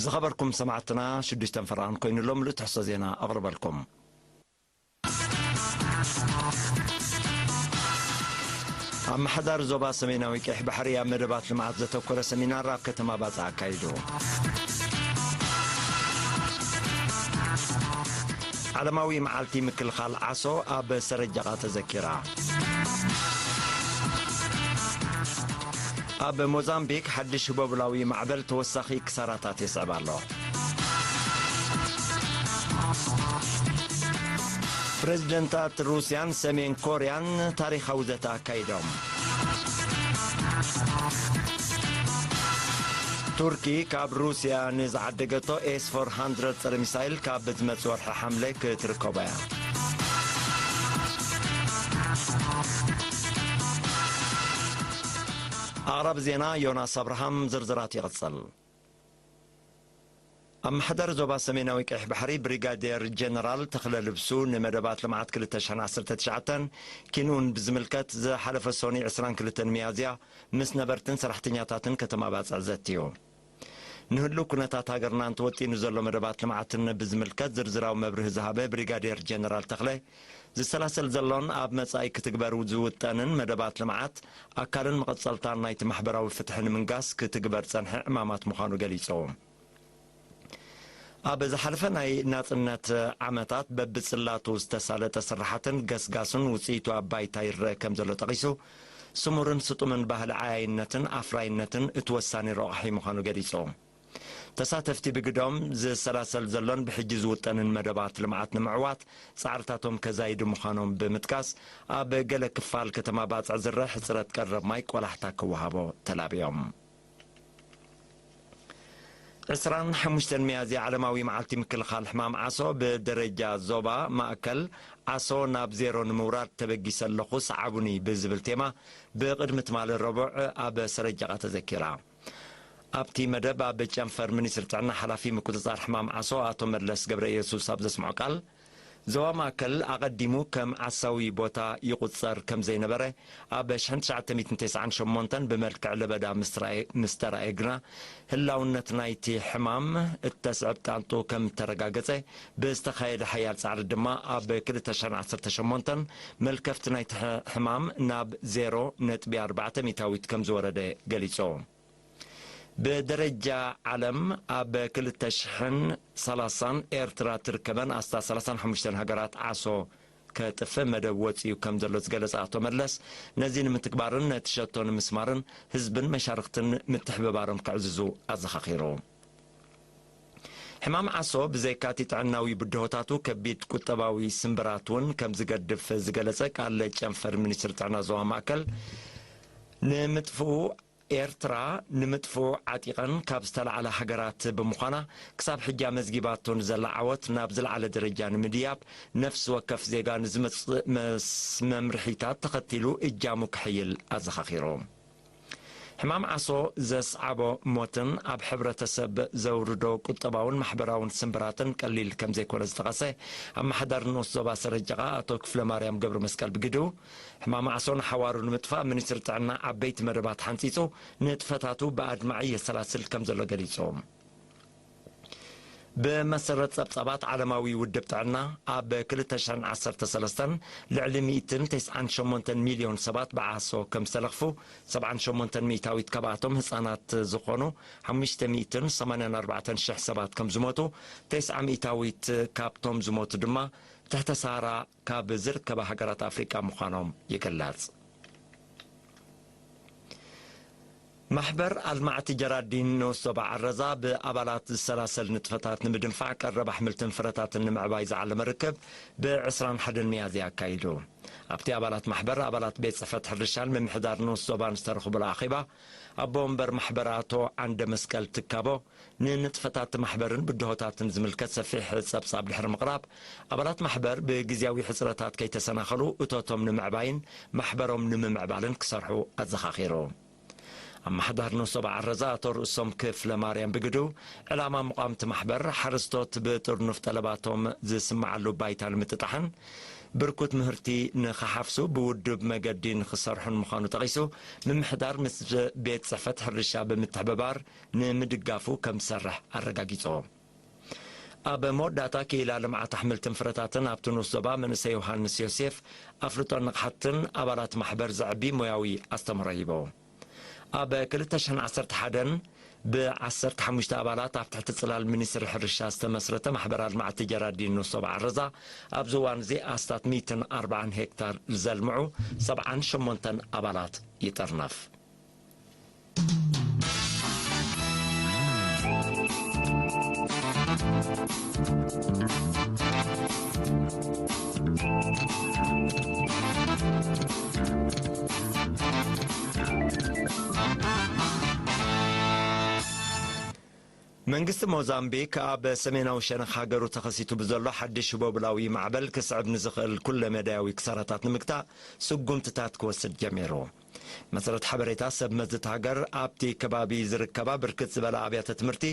ዝኸበርኩም ሰማዕትና፣ ሽዱሽተን ፈረቓን ኮይኑ ኣሎ። ምሉእ ትሕዝቶ ዜና ኣቕርበልኩም። ኣመሓዳሪ ዞባ ሰሜናዊ ቀይሕ ባሕሪ ኣብ መደባት ልምዓት ዘተኮረ ሰሚናር ኣብ ከተማ ባጽዕ ኣካይዱ። ዓለማዊ መዓልቲ ምክልኻል ዓሶ ኣብ ሰረጀቓ ተዘኪራ። ኣብ ሞዛምቢክ ሓድሽ ህቦብላዊ ማዕበል ተወሳኺ ክሳራታት የስዕብ ኣሎ። ፕረዚደንታት ሩስያን ሰሜን ኮርያን ታሪኻዊ ዘተ ኣካይዶም። ቱርኪ ካብ ሩስያ ንዝዓደገቶ ኤስ ፎር ሃንድረድ ጸረ ሚሳይል ካብ ዝመጽእ ወርሒ ሓምለ ክትርከቦ እያ። ኣቕራቢ ዜና ዮናስ ኣብርሃም፣ ዝርዝራት ይቕጽል። ኣመሓዳሪ ዞባ ሰሜናዊ ቀይሕ ባሕሪ ብሪጋዴር ጀነራል ተኽለ ልብሱ ንመደባት ልምዓት ክልተ ሽሕን ዓሰርተ ትሽዓተን ኪንኡን ብዝምልከት ዝሓለፈ ሶኒ ዕስራን ክልተን ሚያዝያ ምስ ነበርትን ሰራሕተኛታትን ከተማ ባጽዕ ዘትዩ። ንህሉው ኩነታት ሃገርና እንተወጢኑ ዘሎ መደባት ልምዓትን ብዝምልከት ዝርዝራዊ መብርሂ ዝሃበ ብሪጋዴር ጀነራል ተኽለ፣ ዝሰላሰል ዘሎን ኣብ መጻኢ ክትግበር ዝውጠንን መደባት ልምዓት ኣካልን መቐጸልታን ናይቲ ማሕበራዊ ፍትሒ ንምንጋስ ክትግበር ጸንሐ ዕማማት ምዃኑ ገሊጹ። ኣብ ዝሓለፈ ናይ ናጽነት ዓመታት በብጽላቱ ዝተሳለጠ ስራሓትን ገስጋሱን ውጽኢቱ ኣብ ባይታ ይረአ ከም ዘሎ ጠቒሱ፣ ስሙርን ስጡምን ባህሊ ዓያይነትን ኣፍራይነትን እቲ ወሳኒ ረቋሒ ምዃኑ ገሊጹ። ተሳተፍቲ ብግዶም ዝሰላሰል ዘሎን ብሕጂ ዝውጠንን መደባት ልምዓት ንምዕዋት ጻዕርታቶም ከዛይዱ ምዃኖም ብምጥቃስ፣ ኣብ ገለ ክፋል ከተማ ባጽዕ ዝረአ ሕጽረት ቀረብ ማይ ቆላሕታ ክወሃቦ ተላብዮም። ዕስራን ሓሙሽተን ሚያዝያ ዓለማዊ መዓልቲ ምክልኻል ሕማም ዓሶ ብደረጃ ዞባ ማእከል ዓሶ ናብ ዜሮ ንምውራድ ተበጊሰ ኣለኹ፣ ሰዓቡኒ ብዝብል ቴማ ብቕድሚ ትማሊ ረቡዕ ኣብ ሰረጀቓ ተዘኪራ። ኣብቲ መደብ ኣብ ጨንፈር ሚኒስትሪ ጥዕና ሓላፊ ምቁጽጻር ሕማም ዓሶ ኣቶ መለስ ገብረኢየሱስ ኣብ ዘስምዖ ቃል፣ ዞባ ማእከል ኣቐዲሙ ከም ዓሳዊ ቦታ ይቑጸር ከም ዘይነበረ ኣብ ሽሕን ትሽዓተ ሚእትን ተስዓን ሸሞንተን ብመልክዕ ለበዳ ምስ ተራእየ፣ ምስ ተራእየ ግና ህላውነት ናይቲ ሕማም እተስዕብ ጣንጡ ከም ተረጋገጸ ብዝተኻየደ ሓያል ጻዕሪ ድማ ኣብ ክልተ ሽሕን ዓሰርተ ሸሞንተን መልከፍቲ ናይቲ ሕ-፣ ሕማም ናብ ዜሮ ነጥቢ ኣርባዕተ ሚእታዊት ከም ዝወረደ ገሊጹ። ብደረጃ ዓለም ኣብ ክልተ ሽሕን ሰላሳን ኤርትራ ትርከበን ኣስታት ሰላሳን ሓሙሽተን ሃገራት ዓሶ ከጥፍእ መደብ ወጺኡ ከም ዘሎ ዝገለጸ ኣቶ መለስ፣ ነዚ ንምትግባርን ነቲ ሸቶ ንምስማርን ህዝብን መሻርኽትን ምትሕብባሮም ከዕዝዙ ኣዘኻኺሩ። ሕማም ዓሶ ብዘይካቲ ጥዕናዊ ብድሆታቱ ከቢድ ቁጠባዊ ስምብራት እውን ከም ዝገድፍ ዝገለጸ ቃል ጨንፈር ሚኒስትሪ ጥዕና ዞባ ማእከል፣ ንምጥፍኡ ኤርትራ ንምጥፍኡ ዓጢቐን ካብ ዝተላዕላ ሃገራት ብምዃና፣ ክሳብ ሕጂ ኣመዝጊባቶ ንዘላ ዓወት ናብ ዝለዓለ ደረጃ ንምድያብ፣ ነፍሲ ወከፍ ዜጋ ንዝመጽእ መስ-፣ መምርሒታት ተኸቲሉ እጃሙ ክሕይል ኣዘኻኺሩ። ሕማም ዓሶ ዘስዓቦ ሞትን ኣብ ሕብረተሰብ ዘውርዶ ቁጠባውን ማሕበራውን ስምብራትን ቀሊል ከም ዘይኮነ ዝጠቐሰ ኣመሓዳሪ ንኡስ ዞባ ሰረጀቓ ኣቶ ክፍለ ማርያም ገብረ መስቀል ብግድኡ፣ ሕማም ዓሶ ንሓዋሩ ንምጥፋእ ሚኒስትሪ ጥዕና ዓበይቲ መደባት ሓንጺጹ ንጥፈታቱ ብኣድማዒ የሰላስል ከም ዘሎ ገሊጹ። ብመሰረት ጸብጻባት ዓለማዊ ውድብ ጥዕና፣ ኣብ ክልተ ሽሕን ዓሰርተ ሰለስተን ልዕሊ ሚእትን ተስዓን ሸሞንተን ሚልዮን ሰባት ብዓሶ ከም ዝተለኽፉ፣ ሰብዓን ሸሞንተን ሚእታዊት ካብኣቶም ህጻናት ዝኾኑ ሓሙሽተ ሚእትን ሰማንያን ኣርባዕተን ሽሕ ሰባት ከም ዝሞቱ፣ ተስዓ ሚእታዊት ካብቶም ዝሞቱ ድማ ትሕተ ሰሃራ ካብ ዝርከባ ሃገራት ኣፍሪቃ ምዃኖም ይግለጽ። ማሕበር ኣልማዕቲ ጀራዲን ንኡስ ዞባ ዓረዛ ብኣባላት ዝሰላሰል ንጥፈታት ንምድንፋዕ ቀረብ ኣሕምልትን ፍረታትን ንምዕባይ ዝዓለመ ርክብ ብዕስራን ሓደን ሚያዝያ ኣካይዱ። ኣብቲ ኣባላት ማሕበር፣ ኣባላት ቤት ጽሕፈት ሕርሻን ምምሕዳር ንኡስ ዞባን ዝተረኽቡሉ ኣኼባ፣ ኣቦ ወንበር ማሕበር ኣቶ ዓንደ መስቀል ትካቦ፣ ንንጥፈታት ማሕበርን ብድሆታትን ዝምልከት ሰፊሕ ጸብጻብ ድሕሪ ምቕራብ፣ ኣባላት ማሕበር ብግዝያዊ ሕጽረታት ከይተሰናኸሉ እቶቶም ንምዕባይን ማሕበሮም ንምምዕባልን ክሰርሑ ኣዘኻኺሩ። ኣመሓዳሪ ንኡስ ዞባ ዓረዛ ኣቶ ርእሶም ክፍለ ማርያም ብግዱ፣ ዕላማ ምቋምቲ ማሕበር ሓረስቶት ብጥርኑፍ ጠለባቶም ዝስምዓሉ ባይታ ንምጥጣሕን ብርኩት ምህርቲ ንኽሓፍሱ ብውዱብ መገዲ ንኽሰርሑን ምዃኑ ጠቒሱ፣ ምምሕዳር ምስ ቤት ጽሕፈት ሕርሻ ብምትሕብባር ንምድጋፉ ከም ዝሰርሕ ኣረጋጊጹ። ኣብ መወዳእታ፣ ክኢላ ልምዓት ኣሕምልትን ፍረታትን ኣብቲ ንኡስ ዞባ መንእሰይ ዮሃንስ ዮሴፍ ኣፍልጦን ንቕሓትን ኣባላት ማሕበር ዘዕቢ ሞያዊ ኣስተምህሮ ሂቡ። ኣብ ክልተ ሽሕን ዓሰርተ ሓደን ብዓሰርተ ሓሙሽተ ኣባላት ኣብ ትሕቲ ጽላል ሚኒስትሪ ሕርሻ ዝተመስረተ ማሕበር ኣልማዕቲ ጀራዲን ንኡስ ዞባ ዓረዛ ኣብዚ እዋን እዚ ኣስታት ሚእትን ኣርባዓን ሄክታር ዘልምዑ ሰብዓን ሸሞንተን ኣባላት ይጥርነፍ። መንግስቲ ሞዛምቢክ ኣብ ሰሜናዊ ሸነኽ ሃገሩ ተኸሲቱ ብዘሎ ሓድሽ ህቦብላዊ ማዕበል ክስዕብ ንዝኽእል ኩለ መዳያዊ ክሳራታት ንምግታእ ስጉምትታት ክወስድ ጀሚሩ። መሰረት ሓበሬታ፣ ሰብ መዚ እታ ሃገር ኣብቲ ከባቢ ዝርከባ ብርክት ዝበላ ኣብያተ ትምህርቲ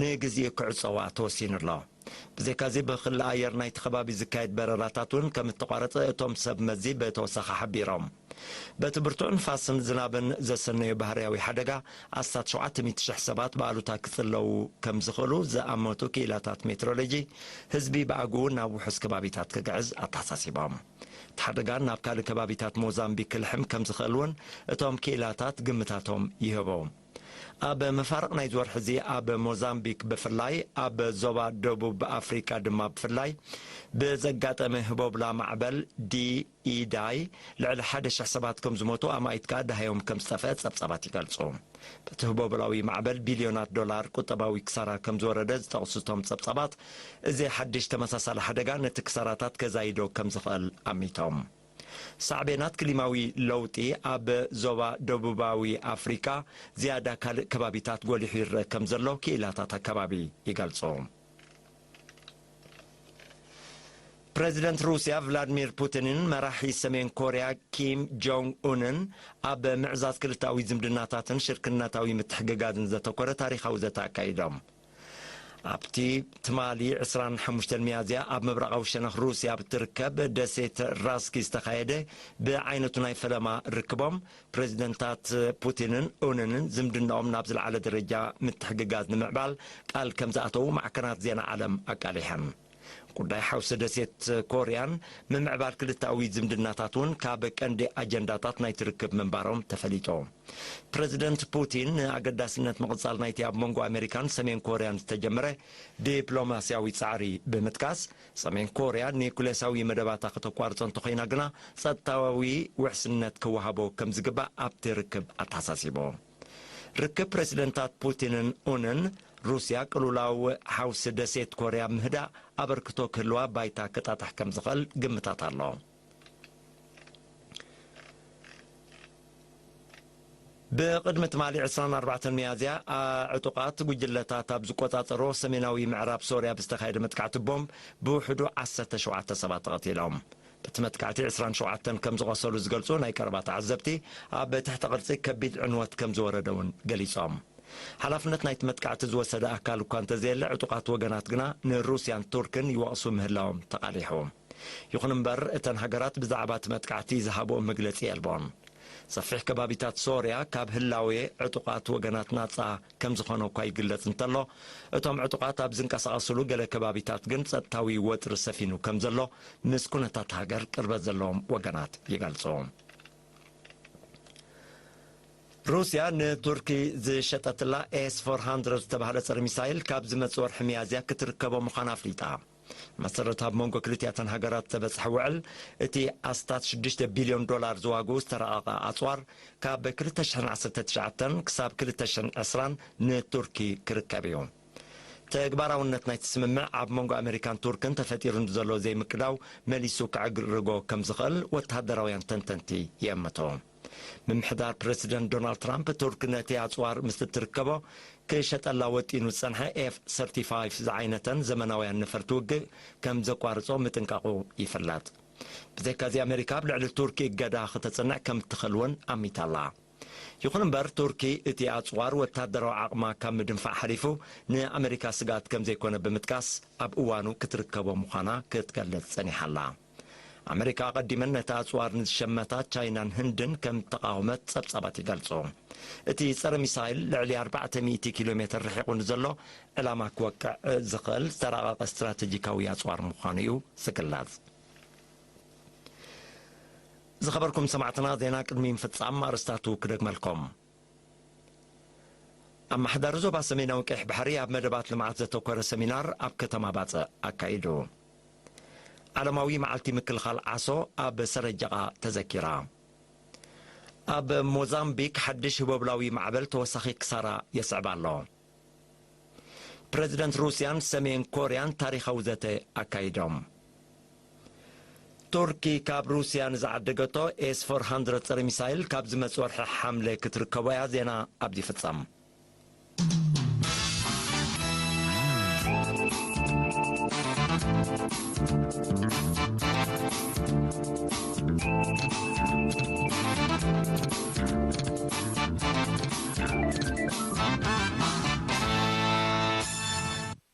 ንግዜኡ ክዕጸዋ ተወሲኑ ኣሎ። ብዘይካዚ፣ ብክሊ ኣየር ናይቲ ከባቢ ዝካየድ በረራታት እውን ከም እተቋረጸ እቶም ሰብ መዚ ብተወሳኺ ሓቢሮም። በቲ ብርቱዕ ንፋስን ዝናብን ዘሰነዮ ባህርያዊ ሓደጋ፣ ኣስታት ሸውዓተ ሚእቲ ሽሕ ሰባት ብኣሉታ ክጽለዉ ከም ዝኽእሉ ዝኣመቱ ክኢላታት ሜትሮሎጂ፣ ህዝቢ ብኣግኡ ናብ ውሑስ ከባቢታት ክግዕዝ ኣተሓሳሲቦም። እቲ ሓደጋ ናብ ካልእ ከባቢታት ሞዛምቢክ ክልሕም ከም ዝኽእል እውን እቶም ክኢላታት ግምታቶም ይህቡ። ኣብ መፋርቕ ናይዚ ወርሒ እዚ ኣብ ሞዛምቢክ፣ ብፍላይ ኣብ ዞባ ደቡብ ኣፍሪቃ ድማ ብፍላይ ብዘጋጠመ ህቦብላ ማዕበል ዲ ኢዳይ ልዕሊ ሓደ ሽሕ ሰባት ከም ዝሞቱ፣ ኣማኢት ከኣ ደሃዮም ከም ዝጠፍአ ጸብጻባት ይገልጹ። በቲ ህቦብላዊ ማዕበል ቢልዮናት ዶላር ቁጠባዊ ክሳራ ከም ዝወረደ ዝጠቕሱ እቶም ጸብጻባት፣ እዚ ሓድሽ ተመሳሳሊ ሓደጋ ነቲ ክሳራታት ከዛይዶ ከም ዝኽእል ኣሚቶም። ሳዕቤናት ክሊማዊ ለውጢ ኣብ ዞባ ደቡባዊ ኣፍሪቃ ዝያዳ ካልእ ከባቢታት ጎሊሑ ይረአ ከም ዘሎ ክኢላታት ኣከባቢ ይገልጹ። ፕረዚደንት ሩስያ ቭላድሚር ፑቲንን መራሒ ሰሜን ኮርያ ኪም ጆንግ ኡንን ኣብ ምዕዛዝ ክልተኣዊ ዝምድናታትን ሽርክነታዊ ምትሕግጋዝን ዘተኮረ ታሪኻዊ ዘተ ኣካይዶም። ኣብቲ ትማሊ ዕስራን ሓሙሽተን ሚያዝያ ኣብ ምብራቓዊ ሸነኽ ሩስያ ብትርከብ ደሴት ራስኪ ዝተኻየደ ብዓይነቱ ናይ ፈለማ ርክቦም፣ ፕረዚደንታት ፑቲንን ኡንንን ዝምድናኦም ናብ ዝለዓለ ደረጃ ምትሕግጋዝ ንምዕባል ቃል ከም ዝኣተዉ ማዕከናት ዜና ዓለም ኣቃሊሐን። ጉዳይ ሓውሲ ደሴት ኮርያን ምምዕባል ክልተኣዊ ዝምድናታት እውን ካብ ቀንዲ ኣጀንዳታት ናይቲ ርክብ ምንባሮም ተፈሊጡ። ፕረዚደንት ፑቲን ንኣገዳስነት ምቕጻል ናይቲ ኣብ መንጎ ኣሜሪካን ሰሜን ኮርያን ዝተጀመረ ዲፕሎማስያዊ ጻዕሪ ብምጥቃስ፣ ሰሜን ኮርያ ኒኩሌሳዊ መደባታ ከተቋርጾ እንተኾይና ግና፣ ጸጥታዊ ውሕስነት ክወሃቦ ከም ዝግባእ ኣብቲ ርክብ ኣተሓሳሲቡ። ርክብ ፕረዚደንታት ፑቲንን ኡንን፣ ሩስያ ቅልውላው ሓውሲ ደሴት ኮርያ ምህዳእ ኣበርክቶ ክህልዋ ባይታ ክጣጥሕ ከም ዝኽእል ግምታት ኣሎ። ብቕድሚ ትማሊ ዕስራን ኣርባዕተን ሚያዝያ፣ ኣ-፣ ዕጡቓት ጉጅለታት ኣብ ዝቆጻጸሮ ሰሜናዊ ምዕራብ ሶርያ ብዝተኻየደ መጥቃዕቲ ቦምብ ብውሕዱ ዓሰርተ ሸውዓተ ሰባት ተቐቲሎም። በቲ መጥቃዕቲ ዕስራን ሸውዓተን ከም ዝቖሰሉ ዝገልጹ ናይ ቀረባ ተዓዘብቲ፣ ኣብ ትሕተ ቅርጺ ከቢድ ዕንወት ከም ዝወረደ እውን ገሊጾም። ሓላፍነት ናይቲ መጥቃዕቲ ዝወሰደ ኣካል እኳ እንተዘየለ፣ ዕጡቓት ወገናት ግና ንሩስያን ቱርክን ይወቕሱ ምህላዎም ተቓሊሑ። ይኹን እምበር፣ እተን ሃገራት ብዛዕባ እቲ መጥቃዕቲ ዝሃብኦ መግለጺ የልቦን። ሰፊሕ ከባቢታት ሶርያ ካብ ህላዌ ዕጡቓት ወገናት ናጻ ከም ዝኾነ እኳ ይግለጽ እንተሎ፣ እቶም ዕጡቓት ኣብ ዝንቀሳቐስሉ ገለ ከባቢታት ግን ጸጥታዊ ወጥሪ ሰፊኑ ከም ዘሎ ምስ ኩነታት ሃገር ቅርበት ዘለዎም ወገናት ይገልጹ። ሩስያ ንቱርኪ ዝሸጠትላ ኤስ ፎር ሃንድረድ ዝተባህለ ጸረ ሚሳይል ካብ ዝመጽእ ወርሒ ሚያዝያ ክትርከቦ ምዃና ኣፍሊጣ። መሰረት ኣብ መንጎ ክልቲኣተን ሃገራት ዝተበጽሐ ውዕል፣ እቲ ኣስታት ሽዱሽተ ቢልዮን ዶላር ዝዋግኡ ዝተራቐቐ ኣጽዋር ካብ ክልተ ሽሕን ዓሰርተ ትሽዓተን ክሳብ ክልተ ሽሕን ዕስራን ንቱርኪ ክርከብ እዩ። ተግባራውነት ናይቲ ስምምዕ ኣብ መንጎ ኣመሪካን ቱርክን ተፈጢሩ ንዘሎ ዘይምቅዳው መሊሱ ከዕርጎ ከም ዝኽእል ወተሃደራውያን ተንተንቲ ይእምቱ። ምምሕዳር ፕረዚደንት ዶናልድ ትራምፕ፣ ቱርክ ነቲ ኣጽዋር ምስ እትርከቦ ክሸጠላ ወጢኑ ዝጸንሐ ኤፍ ሰርቲፋይቭ ዝዓይነተን ዘመናውያን ነፈርቲ ውግእ ከም ዘቋርጾ ምጥንቃቑ ይፍለጥ። ብዘይካዚ፣ ኣመሪካ ኣብ ልዕሊ ቱርኪ እገዳ ክተጽንዕ ከም እትኽእል እውን ኣሚታ'ላ። ይኹን እምበር፣ ቱርኪ እቲ ኣጽዋር ወተሃደራዊ ዓቕማ ካብ ምድንፋዕ ሓሊፉ ንኣመሪካ ስግኣት ከም ዘይኮነ ብምጥቃስ፣ ኣብ እዋኑ ክትርከቦ ምዃና ክትገልጽ ጸኒሓ'ላ። ኣመሪካ ኣቐዲመን ነቲ ኣጽዋር ንዝሸመታ ቻይናን ህንድን ከም ተቓወመት ጸብጻባት ይገልጹ። እቲ ጸረ ሚሳይል ልዕሊ ኣርባዕተ ሚእቲ ኪሎ ሜትር ርሒቑ ንዘሎ ዕላማ ክወቅዕ ዝኽእል ዝተራቐቐ ስትራተጂካዊ ኣጽዋር ምዃኑ እዩ ዝግለጽ። ዝኸበርኩም ሰማዕትና፣ ዜና ቅድሚ ምፍጻም ኣርእስታቱ ክደግመልኩም። ኣመሓዳሪ ዞባ ሰሜናዊ ቀይሕ ባሕሪ ኣብ መደባት ልምዓት ዘተኮረ ሰሚናር ኣብ ከተማ ባጽዕ ኣካይዱ። ዓለማዊ መዓልቲ ምክልኻል ዓሶ ኣብ ሰረጀቓ ተዘኪራ። ኣብ ሞዛምቢክ ሓድሽ ህቦብላዊ ማዕበል ተወሳኺ ክሳራ የስዕብ ኣሎ። ፕረዚደንት ሩስያን ሰሜን ኮርያን ታሪኻዊ ዘተ ኣካይዶም። ቱርኪ ካብ ሩስያ ንዝዓደገቶ ኤስ ፎር ሃንድረድ ጸረ ሚሳይል ካብ ዝመጽእ ወርሒ ሓምለ ክትርከቦ እያ። ዜና ኣብዚ ይፍጸም።